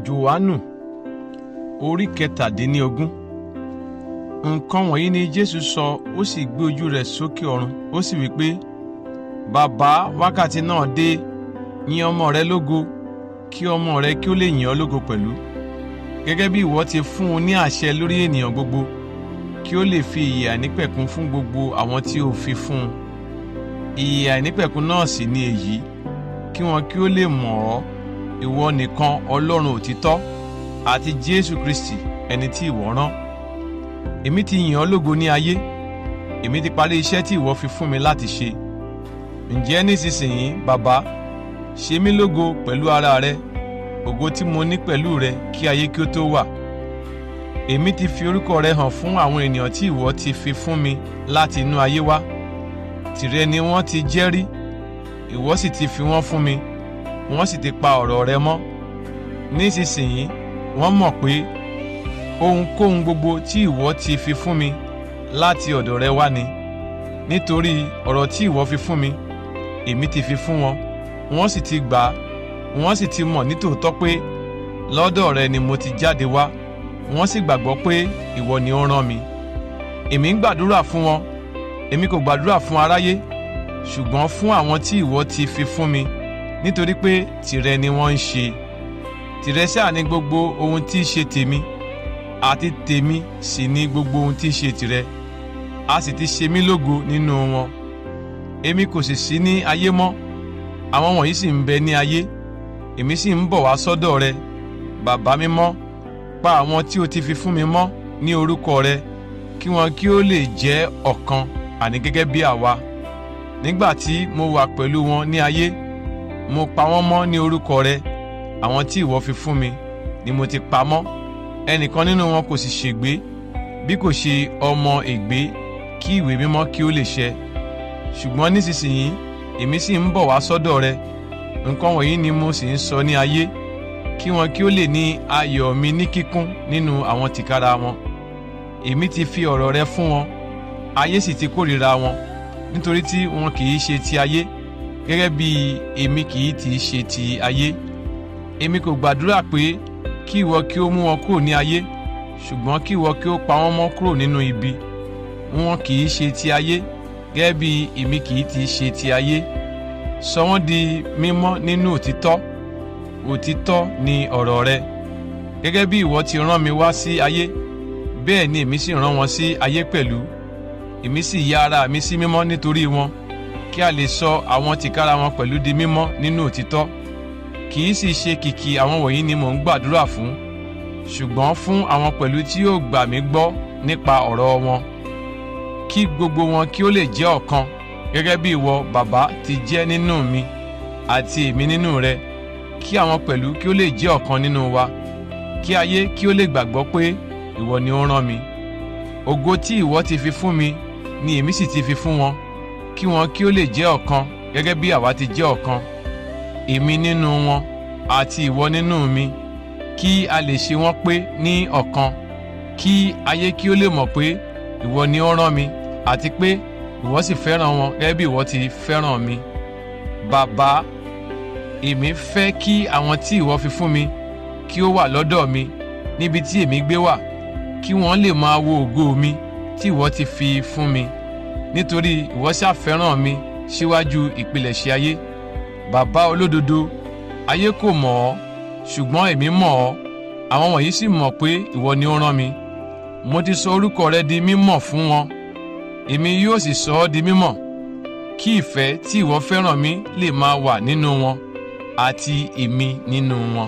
Jòhánù orí 17. Nǹkan wọ̀nyí ni Jésù sọ, ó sì gbé ojú rẹ̀ sókè ọ̀run, ó sì wí pé, Bàbá, wákàtí náà dé, yìn ọmọ rẹ lógo, kí ọmọ rẹ kí ó lè yìn ọ́ lógo pẹ̀lú. Gẹ́gẹ́ bí ìwọ ti fún un ní àṣẹ lórí ènìyàn gbogbo, kí ó lè fi ìyè àìnípẹ̀kun fún gbogbo àwọn tí ó fi fún un. Ìyè àìnípẹ̀kun náà sì ni èyí, kí wọn kí ó lè mọ̀ ọ́, ìwọ nìkan Ọlọ́run òtítọ́, àti Jésù Kristi ẹni tí ìwọ rán. Èmi ti yìn ọ́ lógo ní ayé, èmi ti parí iṣẹ́ tí ìwọ fi fún mi láti ṣe. Ǹjẹ́ nísinsìnyí, Bàbá, ṣe mí lógo pẹ̀lú ara rẹ, ògo tí mo ní pẹ̀lú rẹ kí ayé kí ó tó wà. Èmi ti fi orúkọ rẹ hàn fún àwọn ènìyàn tí ìwọ ti fi fún mi láti inú ayé wá. Tìrẹ ni wọ́n ti jẹ́ rí, ìwọ sì ti fi wọ́n fún mi, wọ́n sì ti pa ọ̀rọ̀ rẹ mọ́. Nísinsìnyí wọ́n mọ̀ pé ohunkóhun gbogbo tí ìwọ ti fi fún mi láti ọ̀dọ̀ rẹ wá ni. Nítorí ọ̀rọ̀ tí ìwọ fi fún mi, èmi ti fi fún wọn, wọ́n sì ti gbà á, wọ́n sì ti mọ̀ nítòótọ́ pé lọ́dọ̀ rẹ ni mo ti jáde wá, wọ́n sì gbàgbọ́ pé ìwọ ni ó rán mi. Èmi ń gbàdúrà fún wọn, èmi kò gbàdúrà fún aráyé, ṣùgbọ́n fún àwọn tí ìwọ ti fi fún mi, nítorí pé tìrẹ ni wọ́n ń ṣe. Tìrẹ ṣáà ni gbogbo ohun tí í ṣe tèmi, àti tèmi sì ni gbogbo ohun tí í ṣe tìrẹ. A sì ti ṣe mí lógo nínú wọn. Èmi kò sì sí ní ayé mọ́, àwọn wọ̀nyí sì ń bẹ ní ayé, èmi sì ń bọ̀ wá sọ́dọ̀ rẹ. Bàbá mímọ́, pa àwọn tí o ti fi fún mi mọ́ ní orúkọ rẹ, kí wọn kí ó lè jẹ́ ọ̀kan, àní gẹ́gẹ́ bí àwa. Nígbà tí mo wà pẹ̀lú wọn ní ayé, mo pa wọ́n mọ́ ní orúkọ rẹ. Àwọn tí ìwọ fi fún mi ni mo ti pa mọ́, ẹnìkan nínú wọn kò sì ṣègbé, bí kò ṣe ọmọ ègbé, kí ìwé mímọ́ kí ó lè ṣẹ. Ṣùgbọ́n nísinsìnyí èmi sì ń bọ̀ wá sọ́dọ̀ rẹ. Nǹkan wọ̀nyí ni mo sì ń sọ ní ayé, kí wọn kí ó lè ní ayọ̀ mi ní kíkún nínú àwọn tìkára wọn. Èmi ti fi ọ̀rọ̀ rẹ fún wọn, ayé sì ti kórìíra wọn, nítorí tí wọn kì í ṣe ti ayé, gẹ́gẹ́ bí èmi kì í ti ṣe ti ayé. Èmi kò gbàdúrà pé kí ìwọ kí ó mú wọn kúrò ní ayé, ṣùgbọ́n kí ìwọ kí ó pa wọ́n mọ́ kúrò nínú ibi. Wọn kì í ṣe ti ayé, gẹ́gẹ́ bí èmi kì í ti ṣe ti ayé. Sọ wọ́n di mímọ́ nínú òtítọ́, òtítọ́ ni ọ̀rọ̀ rẹ. Gẹ́gẹ́ bí ìwọ ti rán mi wá sí ayé, bẹ́ẹ̀ ni èmi sì rán wọn sí ayé pẹ̀lú. Èmi sì ya ara mi sí mímọ́ nítorí wọn, kí a lè sọ àwọn tìkára wọn pẹ̀lú di mímọ́ nínú òtítọ́. Kì í sì ṣe kìkì àwọn wọ̀nyí ni mò ń gbàdúrà fún, ṣùgbọ́n fún àwọn pẹ̀lú tí yóò gbà mí gbọ́ nípa ọ̀rọ̀ wọn, kí gbogbo wọn kí ó lè jẹ́ ọ̀kan, gẹ́gẹ́ bí ìwọ, Bàbá, ti jẹ́ nínú mi àti èmi nínú rẹ, kí àwọn pẹ̀lú kí ó lè jẹ́ ọ̀kan nínú wa, kí ayé kí ó lè gbàgbọ́ pé ìwọ ni ó rán mi. Ògo tí ìwọ ti fi fún mi ni èmi sì ti fi fún wọn, kí wọn kí ó lè jẹ́ ọ̀kan gẹ́gẹ́ bí àwa ti jẹ́ ọ̀kan, èmi nínú wọn àti ìwọ nínú mi, kí a lè ṣe wọ́n pé ní ọ̀kan, kí ayé kí ó lè mọ̀ pé ìwọ ni ó rán mi, àti pé ìwọ sì fẹ́ràn wọn gẹ́gẹ́ bí ìwọ ti fẹ́ràn mi. Bàbá, èmi fẹ́ kí àwọn tí ìwọ fi fún mi kí ó wà lọ́dọ̀ mi níbi tí èmi gbé wà, kí wọ́n lè máa wo ògo mi tí ìwọ ti fi fún mi, nítorí ìwọ ṣáà fẹ́ràn mi síwájú ìpilẹ̀ṣẹ̀ ayé. Bàbá olódodo, ayé kò mọ̀ ọ́, ṣùgbọ́n èmi mọ̀ ọ́, àwọn wọ̀nyí sì mọ̀ pé ìwọ ni ó rán mi. Mo ti sọ orúkọ rẹ di mímọ̀ fún wọn, èmi yóò sì sọ ọ́ di mímọ̀, kí ìfẹ́ tí ìwọ fẹ́ràn mi lè máa wà nínú wọn, àti èmi nínú wọn.